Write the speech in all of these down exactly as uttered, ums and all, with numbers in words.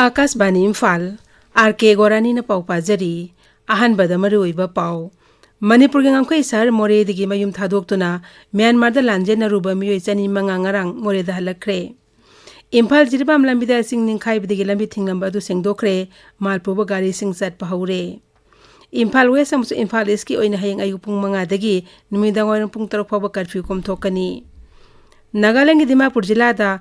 ꯑꯥꯀꯥꯁꯕꯥꯅꯤ Imphal, R ꯀꯦ ꯒꯣꯔꯥꯅꯤꯅ ꯄꯥꯎ ꯄꯥꯖꯔꯤ꯫ ꯑꯍꯥꯟꯕꯗ ꯃꯔꯨꯑꯣꯏꯕ ꯄꯥꯎ꯫ ꯃꯅꯤꯄꯨꯔꯒꯤ ꯉꯝꯈꯩ ꯁꯍꯔ ꯃꯣꯔꯦꯗꯒꯤ ꯃꯌꯨꯝ ꯊꯥꯗꯣꯛꯇꯨꯅ ꯃ꯭ꯌꯥꯟꯃꯥꯔꯗ ꯂꯥꯟꯖꯦꯟꯅꯔꯨꯕ ꯃꯤꯑꯣꯏ ꯆꯅꯤ ꯃꯉꯥ ꯉꯔꯥꯡ ꯃꯣꯔꯦꯗ ꯍꯜꯂꯛꯈ꯭ꯔꯦ꯫ ꯏꯝꯐꯥꯜ ꯖꯤꯔꯤꯕꯥꯝ ꯂꯝꯕꯤꯗ ꯆꯤꯡ ꯅꯤꯡꯈꯥꯏꯕꯗꯒꯤ ꯂꯝꯕꯤ ꯊꯤꯡꯂꯝꯕ ꯑꯗꯨ ꯁꯦꯡꯗꯣꯛꯈ꯭ꯔꯦ, ꯃꯥꯜ ꯄꯨꯕ ꯒꯥꯔꯤꯁꯤꯡ ꯆꯠꯄ ꯍꯧꯔꯦ꯫ ꯏꯝꯐꯥꯜ ꯋꯦꯁ ꯑꯃꯁꯨꯡ ꯏꯝꯐꯥꯜ ꯏꯁꯀꯤ ꯑꯣꯏꯅ ꯍꯌꯦꯡ ꯑꯌꯨꯛ ꯄꯨꯡ ꯃꯉꯥꯗꯒꯤ ꯅꯨꯃꯤꯗꯥꯡꯋꯥꯏꯔꯝ ꯄꯨꯡ ꯇꯔꯨꯛ ꯐꯥꯎꯕ ꯀꯔꯐ꯭ꯌꯨ ꯀꯣꯝꯊꯣꯛꯀꯅꯤ꯫ ꯅꯥꯒꯥꯂꯦꯟꯒꯤ ꯗꯤꯃꯥꯄꯨꯔ ꯖꯤꯂꯥꯗ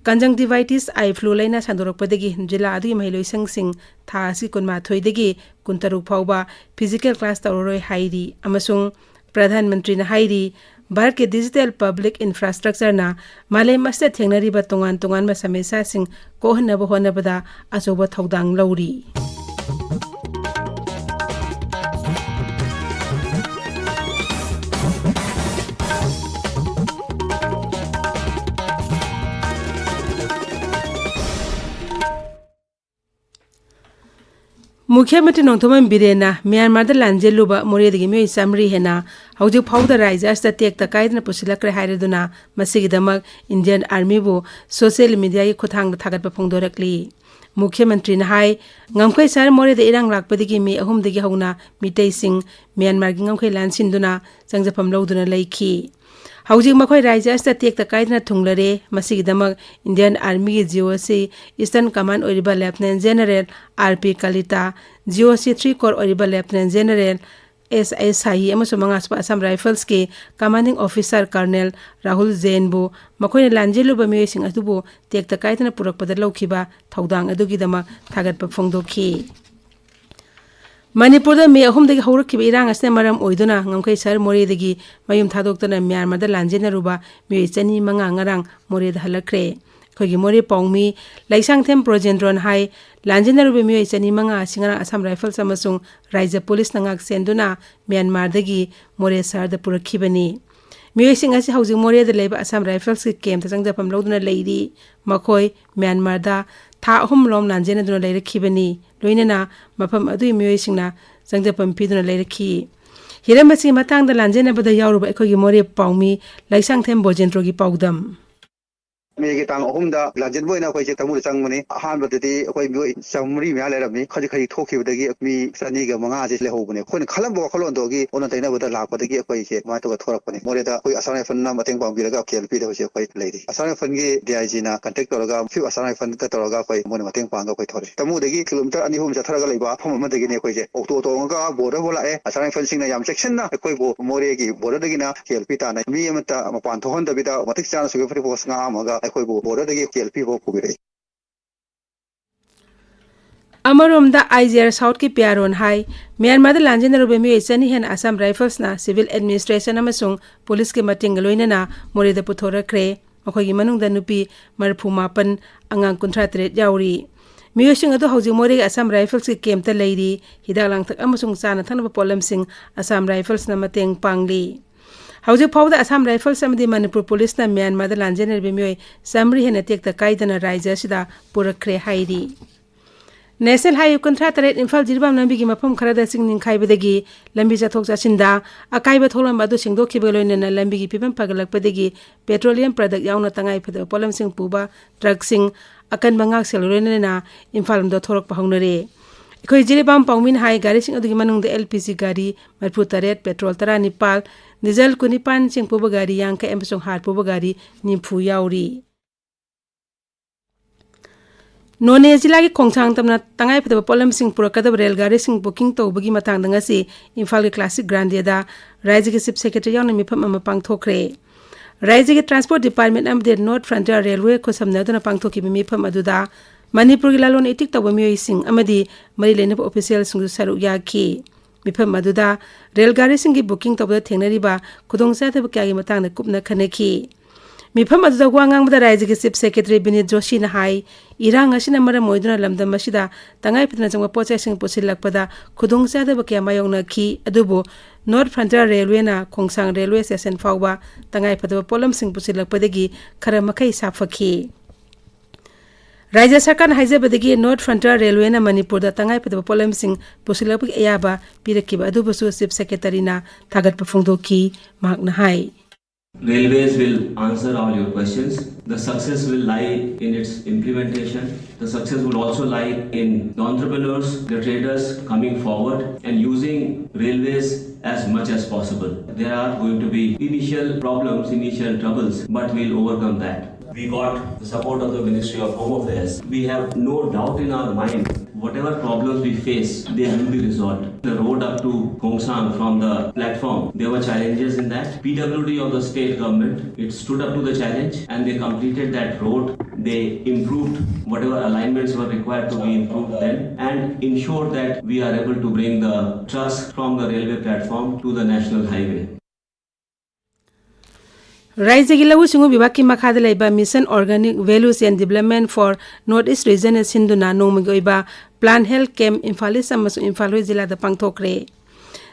conjunctivitis eye flu ꯂꯥꯏꯅꯥ ꯁꯟꯗꯣꯔꯛꯄꯗꯒꯤ ꯖꯤꯂꯥ ꯑꯗꯨꯒꯤ ꯃꯍꯩꯂꯣꯏꯁꯪꯁꯤꯡ ꯊꯥ ꯑꯁꯤ ꯀꯨꯟꯃꯥꯊꯣꯏꯗꯒꯤ ꯀꯨꯟꯇꯔꯨꯛ ꯐꯥꯎꯕ physical class ꯇꯧꯔꯔꯣꯏ ꯍꯥꯏꯔꯤ, ꯑꯃꯁꯨꯡ ꯄ꯭ꯔꯙꯥꯟ ꯃꯟꯇ꯭ꯔꯤꯅ ꯍꯥꯏꯔꯤ, ꯚꯥꯔꯠꯀꯤ digital public infrastructureꯅ ꯃꯥꯂꯦꯝ ꯑꯁꯤꯗ ꯊꯦꯡꯅꯔꯤꯕ ꯇꯣꯉꯥꯟ ꯇꯣꯉꯥꯟꯕ ꯁꯃꯁ꯭ꯌꯥꯁꯤꯡ ꯀꯣꯛꯍꯟꯅꯕ ꯍꯣꯠꯅꯕꯗ ꯑꯆꯧꯕ ꯊꯧꯗꯥꯡ ꯂꯧꯔꯤ꯫ ꯃꯨꯈ꯭ꯌ ꯃꯟꯇ꯭ꯔꯤ ꯅꯣꯡꯊꯣꯝꯕꯝ ꯕꯤꯔꯦꯟꯅ ꯃ꯭ꯌꯥꯟꯃꯥꯔꯗ ꯂꯥꯟꯖꯦꯜꯂꯨꯕ ꯃꯣꯔꯦꯗꯒꯤ ꯃꯤꯑꯣꯏ ꯆꯥꯃꯔꯤ ꯍꯦꯟꯅ ꯍꯧꯖꯤꯛ ꯐꯥꯎꯕꯗ ꯔꯥꯖ꯭ꯌ ꯑꯁꯤꯗ ꯇꯦꯛꯇ ꯀꯥꯏꯗꯅ ꯄꯨꯁꯤꯜꯂꯛꯈ꯭ꯔꯦ ꯍꯥꯏꯔꯗꯨꯅ, ꯃꯁꯤꯒꯤꯗꯃꯛ Indian Armyꯕꯨ social mediaꯒꯤ ꯈꯨꯠꯊꯥꯡꯗ ꯊꯥꯒꯠꯄ ꯐꯣꯡꯗꯣꯔꯛꯂꯤ꯫ ꯃꯨꯈ꯭ꯌ ꯃꯟꯇ꯭ꯔꯤꯅ ꯍꯥꯏ, ꯉꯝꯈꯩ ꯁꯍꯔ ꯃꯣꯔꯦꯗ ꯏꯔꯥꯡ ꯂꯥꯛꯄꯗꯒꯤ ꯃꯦ ꯑꯍꯨꯝꯗꯒꯤ ꯍꯧꯅ ꯃꯤꯇꯩꯁꯤꯡ ꯃ꯭ꯌꯥꯟꯃꯥꯔꯒꯤ ꯉꯝꯈꯩ ꯂꯥꯟꯁꯤꯟꯗꯨꯅ ꯆꯪꯖꯐꯝ ꯂꯧꯗꯨꯅ ꯂꯩꯈꯤ꯫ ꯍꯧꯖꯤꯛ ꯃꯈꯣꯏ ꯔꯥꯖ꯭ꯌ ꯑꯁꯤꯗ ꯇꯦꯛꯇ ꯀꯥꯏꯗꯅ ꯊꯨꯡꯂꯔꯦ꯫ ꯃꯁꯤꯒꯤꯗꯃꯛ Indian Armyꯒꯤ G O C Eastern Command ꯑꯣꯏꯔꯤꯕ Lieutenant General R P Kalita, G O C three Corps ꯑꯣꯏꯔꯤꯕ Lieutenant General S S Shahi ꯑꯃꯁꯨꯡ ꯃꯉꯥꯁꯨꯕ Assam Riflesꯀꯤ Commanding Officer Colonel Rahul ꯖꯦꯟꯕꯨ ꯃꯈꯣꯏꯅ ꯂꯥꯟꯖꯦꯜꯂꯨꯕ ꯃꯤꯑꯣꯏꯁꯤꯡ ꯑꯗꯨꯕꯨ ꯇꯦꯛꯇ ꯀꯥꯏꯗꯅ ꯄꯨꯔꯛꯄꯗ ꯂꯧꯈꯤꯕ ꯊꯧꯗꯥꯡ ꯑꯗꯨꯒꯤꯗꯃꯛ ꯊꯥꯒꯠꯄ ꯐꯣꯡꯗꯣꯛꯈꯤ꯫ ꯃꯅꯤꯄꯨꯔꯗ ꯃꯦ ꯑꯍꯨꯝꯗꯒꯤ ꯍꯧꯔꯛꯈꯤꯕ ꯏꯔꯥꯡ ꯑꯁꯤꯅ ꯃꯔꯝ ꯑꯣꯏꯗꯨꯅ ꯉꯝꯈꯩ ꯁꯍꯔ ꯃꯣꯔꯦꯗꯒꯤ ꯃꯌꯨꯝ ꯊꯥꯗꯣꯛꯇꯨꯅ ꯃ꯭ꯌꯥꯟꯃꯥꯔꯗ ꯂꯥꯟꯖꯦꯟꯅꯔꯨꯕ ꯃꯤꯑꯣꯏ ꯆꯅꯤ ꯃꯉꯥ ꯉꯔꯥꯡ ꯃꯣꯔꯦꯗ ꯍꯜꯂꯛꯈ꯭ꯔꯦ꯫ ꯑꯩꯈꯣꯏꯒꯤ ꯃꯣꯔꯦ ꯄꯥꯎꯃꯤ ꯂꯩꯁꯥꯡꯊꯦꯝ ꯕ꯭ꯔꯣꯖꯦꯟꯗ꯭ꯔꯣꯅ ꯍꯥꯏ, ꯂꯥꯟꯖꯦꯟꯅꯔꯨꯕ ꯃꯤꯑꯣꯏ ꯆꯅꯤ ꯃꯉꯥ ꯑꯁꯤ ꯉꯔꯥꯡ Assam Rifles ꯑꯃꯁꯨꯡ ꯔꯥꯏꯖ꯭ꯌ ꯄꯨꯂꯤꯁꯅ ꯉꯥꯛ ꯁꯦꯟꯗꯨꯅ ꯃ꯭ꯌꯥꯟꯃꯥꯔꯗꯒꯤ ꯃꯣꯔꯦ ꯁꯍꯔꯗ ꯄꯨꯔꯛꯈꯤꯕꯅꯤ꯫ ꯃꯤꯑꯣꯏꯁꯤꯡ ꯑꯁꯤ ꯍꯧꯖꯤꯛ ꯃꯣꯔꯦꯗ ꯂꯩꯕ Assam Riflesꯀꯤ campꯇ ꯆꯪꯖꯐꯝ ꯂꯧꯗꯨꯅ ꯂꯩꯔꯤ꯫ ꯃꯈꯣꯏ ꯃ꯭ꯌꯥꯟꯃꯥꯔꯗ ꯊꯥ ꯑꯍꯨꯝ ꯔꯣꯝ ꯂꯥꯟꯖꯦꯟꯅꯗꯨꯅ ꯂꯩꯔꯛꯈꯤꯕꯅꯤ꯫ ꯂꯣꯏꯅꯅ ꯃꯐꯝ ꯑꯗꯨꯒꯤ ꯃꯤꯑꯣꯏꯁꯤꯡꯅ ꯆꯪꯖꯐꯝ ꯄꯤꯗꯨꯅ ꯂꯩꯔꯛꯈꯤ꯫ ꯍꯤꯔꯝ ꯑꯁꯤꯒꯤ ꯃꯇꯥꯡꯗ ꯂꯥꯟꯖꯦꯟꯅꯕꯗ ꯌꯥꯎꯔꯨꯕ ꯑꯩꯈꯣꯏꯒꯤ ꯃꯣꯔꯦ ꯄꯥꯎꯃꯤ ꯂꯩꯁꯥꯡꯊꯦꯝ ꯕ꯭ꯔꯣꯖꯦꯟꯗ꯭ꯔꯣꯒꯤ ꯄꯥꯎꯗꯝ꯫ ꯃꯦꯒꯤ ꯇꯥꯡ ꯑꯍꯨꯝꯗ ꯂꯥꯟꯖꯦꯟꯕ ꯑꯣꯏꯅ ꯑꯩꯈꯣꯏꯁꯦ ꯇꯥꯃꯨꯗ ꯆꯪꯕꯅꯤ꯫ ꯑꯍꯥꯟꯕꯗꯗꯤ ꯑꯩꯈꯣꯏ ꯃꯤꯑꯣꯏ ꯆꯥꯃꯔꯤ ꯃꯌꯥ ꯂꯩꯔꯝꯃꯤ꯫ ꯈꯖꯤꯛ ꯈꯖꯤꯛ ꯊꯣꯛꯈꯤꯕꯗꯒꯤ ꯃꯤ ꯆꯅꯤꯒ ꯃꯉꯥꯁꯦ ꯂꯩꯍꯧꯕꯅꯦ꯫ ꯑꯩꯈꯣꯏꯅ ꯈꯜꯂꯝꯕ ꯋꯥꯈꯜꯂꯣꯟꯗꯨꯒꯤ ꯑꯣꯟꯅ ꯇꯩꯅꯕꯗ ꯂꯥꯛꯄꯗꯒꯤ ꯑꯩꯈꯣꯏꯁꯦ ꯑꯗꯨꯃꯥꯏꯅ ꯇꯧꯔꯒ ꯊꯣꯔꯛꯄꯅꯦ꯫ ꯃꯣꯔꯦꯗ ꯑꯩꯈꯣꯏ ꯑꯁꯥꯝ ꯔꯥꯏꯐꯜꯅ ꯃꯇꯦꯡ ꯄꯥꯡꯕꯤꯔꯒ ꯀꯦ ꯑꯦꯜ ꯄꯤꯗ ꯍꯧꯖꯤꯛ ꯑꯩꯈꯣꯏ ꯂꯩꯔꯤ꯫ ꯑꯁꯥꯝ ꯔꯥꯏꯐꯜꯒꯤ ꯗꯤ ꯑꯥꯏ ꯖꯤꯅ ꯀꯟꯇꯦꯛ ꯇꯧꯔꯒ ꯐꯤꯐ ꯑꯁꯥꯝ ꯔꯥꯏꯐꯜꯒ ꯇꯧꯔꯒ ꯑꯩꯈꯣꯏ ꯃꯣꯏꯅ ꯃꯇꯦꯡ ꯄꯥꯡꯉꯒ ꯑꯩꯈꯣꯏ ꯊꯣꯔꯛꯏ꯫ ꯇꯥꯃꯨꯗꯒꯤ ꯀꯤꯂꯣꯃꯤꯇꯔ ꯑꯅꯤ ꯑꯍꯨꯝ ꯆꯠꯊꯔꯒ ꯂꯩꯕ ꯃꯐꯝ ꯑꯃꯗꯒꯤꯅꯤ꯫ ꯑꯩꯈꯣꯏꯁꯦ ꯑꯣꯛꯇꯣ ꯇꯣꯡꯉꯒ ꯕꯣꯔꯗꯔ ꯐꯥꯎ ꯂꯥꯛꯑꯦ꯫ ꯑꯁꯥꯝ ꯔꯥꯏꯐꯜꯁꯤꯡꯅ ꯌꯥꯝ ꯆꯦꯛꯁꯤꯟꯅ ꯑꯩꯈꯣꯏꯕꯨ ꯃꯣꯔꯦꯒꯤ ꯕꯣꯔꯗꯔꯗꯒꯤꯅ ꯀꯦ ꯑꯦꯜ ꯄꯤ ꯇꯥꯟꯅ ꯃꯤ ꯑꯃꯠꯇ ꯃꯄꯥꯟ ꯊꯣꯛꯍꯟꯗꯕꯤꯗ ꯃꯇꯤꯛ ꯆꯥꯅ ꯁꯦꯀ꯭ꯌꯨꯔꯤꯇꯤ ꯐꯣꯔꯁ ꯉꯥꯛꯑꯝꯃꯒ ꯑꯩꯈꯣꯏꯕꯨ ꯕꯣꯔꯗꯔꯗꯒꯤ ꯀꯦ ꯑꯦꯜ ꯄꯤ ꯐꯥꯎ ꯄꯨꯕꯤꯔꯛꯏ꯫ ꯑꯃꯔꯣꯝꯗ, ꯑꯥꯏ ꯖꯤ ꯑꯥꯔ ꯁꯥꯎꯠꯀꯤ ꯄꯤꯌꯥꯔꯣꯟ ꯍꯥꯏ, ꯃ꯭ꯌꯥꯟꯃꯥꯔꯗ ꯂꯥꯟꯖꯦꯟꯅꯔꯨꯕ ꯃꯤꯑꯣꯏ ꯆꯅꯤ ꯍꯦꯟꯅ ꯑꯁꯥꯝ ꯔꯥꯏꯐꯜꯁꯅ ꯁꯤꯚꯤꯜ ꯑꯦꯗꯃꯤꯅꯤꯁꯇ꯭ꯔꯦꯁꯟ ꯑꯃꯁꯨꯡ ꯄꯨꯂꯤꯁꯀꯤ ꯃꯇꯦꯡꯒ ꯂꯣꯏꯅꯅ ꯃꯣꯔꯦꯗ ꯄꯨꯊꯣꯔꯛꯈ꯭ꯔꯦ꯫ ꯃꯈꯣꯏꯒꯤ ꯃꯅꯨꯡꯗ ꯅꯨꯄꯤ ꯃꯔꯤꯐꯨ ꯃꯥꯄꯟ, ꯑꯉꯥꯡ ꯀꯨꯟꯊ꯭ꯔꯥ ꯇꯔꯦꯠ ꯌꯥꯎꯔꯤ꯫ ꯃꯤꯑꯣꯏꯁꯤꯡ ꯑꯗꯨ ꯍꯧꯖꯤꯛ ꯃꯣꯔꯦꯒꯤ ꯑꯁꯥꯝ ꯔꯥꯏꯐꯜꯁꯀꯤ ꯀꯦꯝꯞꯇ ꯂꯩꯔꯤ꯫ ꯍꯤꯗꯥꯛ ꯂꯥꯡꯊꯛ ꯑꯃꯁꯨꯡ ꯆꯥꯅ ꯊꯛꯅꯕ ꯄꯣꯠꯂꯝꯁꯤꯡ ꯑꯁꯥꯝ ꯔꯥꯏꯐꯜꯁꯅ ꯃꯇꯦꯡ ꯄꯥꯡꯂꯤ꯫ ꯍꯧꯖꯤꯛ ꯐꯥꯎꯕꯗ ꯑꯁꯥꯝ ꯔꯥꯏꯐꯜꯁ ꯑꯃꯗꯤ ꯃꯅꯤꯄꯨꯔ ꯄꯨꯂꯤꯁꯅ ꯃ꯭ꯌꯥꯟꯃꯥꯔꯗ ꯂꯥꯟꯖꯦꯟꯅꯔꯤꯕ ꯃꯤꯑꯣꯏ ꯆꯥꯃꯔꯤ ꯍꯦꯟꯅ ꯇꯦꯛꯇ ꯀꯥꯏꯗꯅ ꯔꯥꯏꯖ꯭ꯌ ꯑꯁꯤꯗ ꯄꯨꯔꯛꯈ꯭ꯔꯦ ꯍꯥꯏꯔꯤ꯫ ꯅꯦꯁꯅꯦꯜ ꯍꯥꯏꯋꯦ ꯀꯨꯟꯊ꯭ꯔꯥ ꯇꯔꯦꯠ ꯏꯝꯐꯥꯜ ꯖꯤꯔꯤꯕꯥꯝ ꯂꯝꯕꯤꯒꯤ ꯃꯐꯝ ꯈꯔꯗ ꯆꯤꯡ ꯅꯤꯡꯈꯥꯏꯕꯗꯒꯤ ꯂꯝꯕꯤ ꯆꯠꯊꯣꯛ ꯆꯠꯁꯤꯟꯗ ꯑꯀꯥꯏꯕ ꯊꯣꯛꯂꯝꯕ ꯑꯗꯨ ꯁꯦꯡꯗꯣꯛꯈꯤꯕꯒ ꯂꯣꯏꯅꯅ ꯂꯝꯕꯤꯒꯤ ꯐꯤꯕꯝ ꯐꯒꯠꯂꯛꯄꯗꯒꯤ ꯄꯦꯇ꯭ꯔꯣꯂꯤꯌꯝ ꯄ꯭ꯔꯗꯛ ꯌꯥꯎꯅ ꯇꯉꯥꯏ ꯐꯗꯕ ꯄꯣꯠꯂꯝꯁꯤꯡ ꯄꯨꯕ ꯇ꯭ꯔꯛꯁꯤꯡ ꯑꯀꯟꯕ ꯉꯥꯛꯁꯦꯜ ꯂꯣꯏꯅꯅ ꯏꯝꯐꯥꯜ ꯂꯣꯝꯗ ꯊꯣꯔꯛꯄ ꯍꯧꯅꯔꯦ꯫ ꯑꯩꯈꯣꯏ ꯖꯤꯔꯤꯕꯥꯝ ꯄꯥꯎꯃꯤꯅ ꯍꯥꯏ, ꯒꯥꯔꯤꯁꯤꯡ ꯑꯗꯨꯒꯤ ꯃꯅꯨꯡꯗ ꯑꯦꯜ ꯄꯤ ꯖꯤ ꯒꯥꯔꯤ ꯃꯔꯤꯐꯨ ꯇꯔꯦꯠ, ꯄꯦꯇ꯭ꯔꯣꯜ ꯇꯔꯥꯅꯤꯄꯥꯜ, ꯗꯤꯖꯜ ꯀꯨꯟꯅꯤꯄꯥꯜ, ꯆꯦꯡ ꯄꯨꯕ ꯒꯥꯔꯤ ꯌꯥꯡꯈꯩ ꯑꯃꯁꯨꯡ ꯍꯥꯔ ꯄꯨꯕ ꯒꯥꯔꯤ ꯅꯤꯐꯨ ꯌꯥꯎꯔꯤ꯫ ꯅꯣꯅꯦ ꯖꯤꯂꯥꯒꯤ ꯈꯣꯡꯁꯥꯡ ꯇꯝꯅ ꯇꯉꯥꯏꯐꯗꯕ ꯄꯣꯠꯂꯝꯁꯤꯡ ꯄꯨꯔꯛꯀꯗꯕ ꯔꯦꯜ ꯒꯥꯔꯤꯁꯤꯡ ꯕꯨꯀꯤꯡ ꯇꯧꯕꯒꯤ ꯃꯇꯥꯡꯗ ꯉꯁꯤ ꯏꯝꯐꯥꯜꯒꯤ ꯀ꯭ꯂꯥꯁꯤꯛ ꯒ꯭ꯔꯥꯟꯗꯦꯗ ꯔꯥꯏꯖ꯭ꯌꯒꯤ ꯆꯤꯐ ꯁꯦꯀ꯭ꯔꯦꯇꯔꯤ ꯌꯥꯎꯅ ꯃꯤꯐꯝ ꯑꯃ ꯄꯥꯡꯊꯣꯛꯈ꯭ꯔꯦ꯫ ꯔꯥꯏꯖ꯭ꯌꯒꯤ ꯇ꯭ꯔꯥꯟꯁꯄꯣꯔꯠ ꯗꯤꯄꯥꯔꯠꯃꯦꯟ ꯑꯃꯗꯤ ꯅꯣꯔꯠ ꯐ꯭ꯔꯟꯇꯤꯌꯔ ꯔꯦꯜꯋꯦ ꯈꯨꯠꯁꯝꯅꯗꯨꯅ ꯄꯥꯡꯊꯣꯛꯈꯤꯕ ꯃꯤꯐꯝ ꯑꯗꯨꯗ ꯃꯅꯤꯄꯨꯔꯒꯤ ꯂꯂꯣꯟ ꯏꯇꯤꯛ ꯇꯧꯕ ꯃꯤꯑꯣꯏꯁꯤꯡ ꯑꯃꯗꯤ ꯃꯔꯤ ꯂꯩꯅꯕ ꯑꯣꯐꯤꯁꯤꯌꯦꯜꯁꯤꯡꯁꯨ ꯁꯔꯨꯛ ꯌꯥꯈꯤ꯫ ꯃꯤꯐꯝ ꯑꯗꯨꯗ ꯔꯦꯜ ꯒꯥꯔꯤꯁꯤꯡꯒꯤ ꯕꯨꯀꯤꯡ ꯇꯧꯕꯗ ꯊꯦꯡꯅꯔꯤꯕ ꯈꯨꯗꯣꯡꯆꯥꯗꯕ ꯀꯌꯥꯒꯤ ꯃꯇꯥꯡꯗ ꯀꯨꯞꯅ ꯈꯟꯅꯈꯤ꯫ ꯃꯤꯐꯝ ꯑꯗꯨꯗ ꯋꯥ ꯉꯥꯡꯕꯗ ꯔꯥꯏꯖ꯭ꯌꯒꯤ ꯆꯤꯐ ꯁꯦꯀ꯭ꯔꯦꯇꯔꯤ ꯕꯤꯅꯤꯠ ꯖꯣꯁꯤꯅ ꯍꯥꯏ, ꯏꯔꯥꯡ ꯑꯁꯤꯅ ꯃꯔꯝ ꯑꯣꯏꯗꯨꯅ ꯂꯝꯗꯝ ꯑꯁꯤꯗ ꯇꯉꯥꯏꯐꯗꯅ ꯆꯪꯕ ꯄꯣꯠꯆꯩꯁꯤꯡ ꯄꯨꯁꯤꯜꯂꯛꯄꯗ ꯈꯨꯗꯣꯡꯆꯥꯗꯕ ꯀꯌꯥ ꯃꯥꯌꯣꯛꯅꯈꯤ, ꯑꯗꯨꯕꯨ ꯅꯣꯔꯠ ꯐ꯭ꯔꯟꯇꯤꯌꯔ ꯔꯦꯜꯋꯦꯅ ꯈꯣꯡꯁꯥꯡ ꯔꯦꯜꯋꯦ ꯁ꯭ꯇꯦꯁꯟ ꯐꯥꯎꯕ ꯇꯉꯥꯏꯐꯗꯕ ꯄꯣꯠꯂꯝꯁꯤꯡ ꯄꯨꯁꯤꯜꯂꯛꯄꯗꯒꯤ ꯈꯔ ꯃꯈꯩ ꯁꯥꯐꯈꯤ꯫ ꯔꯥꯏꯖ꯭ꯌ ꯁꯔꯀꯥꯔꯅ ꯍꯥꯏꯖꯕꯗꯒꯤ ꯅꯣꯔꯠ ꯐ꯭ꯔꯟꯇꯤꯌꯔ ꯔꯦꯜꯋꯦꯅ ꯃꯅꯤꯄꯨꯔꯗ ꯇꯉꯥꯏꯐꯗꯕ ꯄꯣꯠꯂꯝꯁꯤꯡ ꯄꯨꯁꯤꯜꯂꯛꯄꯒꯤ ꯑꯌꯥꯕ ꯄꯤꯔꯛꯈꯤꯕ ꯑꯗꯨꯕꯨꯁꯨ ꯆꯤꯐ ꯁꯦꯀ꯭ꯔꯦꯇꯔꯤꯅ ꯊꯥꯒꯠꯄ ꯐꯣꯡꯗꯣꯛꯈꯤ꯫ ꯃꯍꯥꯛꯅ ꯍꯥꯏ, Railways will answer all your questions. The success will lie in its implementation. The success will also lie in the entrepreneurs, the traders coming forward and using railways as much as possible. There are going to be initial problems, initial troubles, but we'll overcome that. We got the support of the Ministry of Home Affairs. We have no doubt in our mind, whatever problems we face, they will be resolved. The road up to Khongsang from the platform, there were challenges in that. P W D of the state government, it stood up to the challenge and they completed that road. They improved whatever alignments were required to be improved then and ensured that we are able to bring the trucks from the railway platform to the national highway. ꯔꯥꯏꯖ꯭ꯌꯒꯤ ꯂꯧꯎ ꯁꯤꯡꯎ ꯕꯤꯚꯥꯒꯀꯤ ꯃꯈꯥꯗ ꯂꯩꯕ Mission Organic Value Chain Development for North East Regionꯅ ꯁꯤꯟꯗꯨꯅ ꯅꯣꯡꯃꯒꯤ ꯑꯣꯏꯕ Plant Health Camp Imphal east ꯑꯃꯁꯨꯡ Imphal West ꯖꯤꯂꯥꯗ ꯄꯥꯡꯊꯣꯛꯈ꯭ꯔꯦ꯫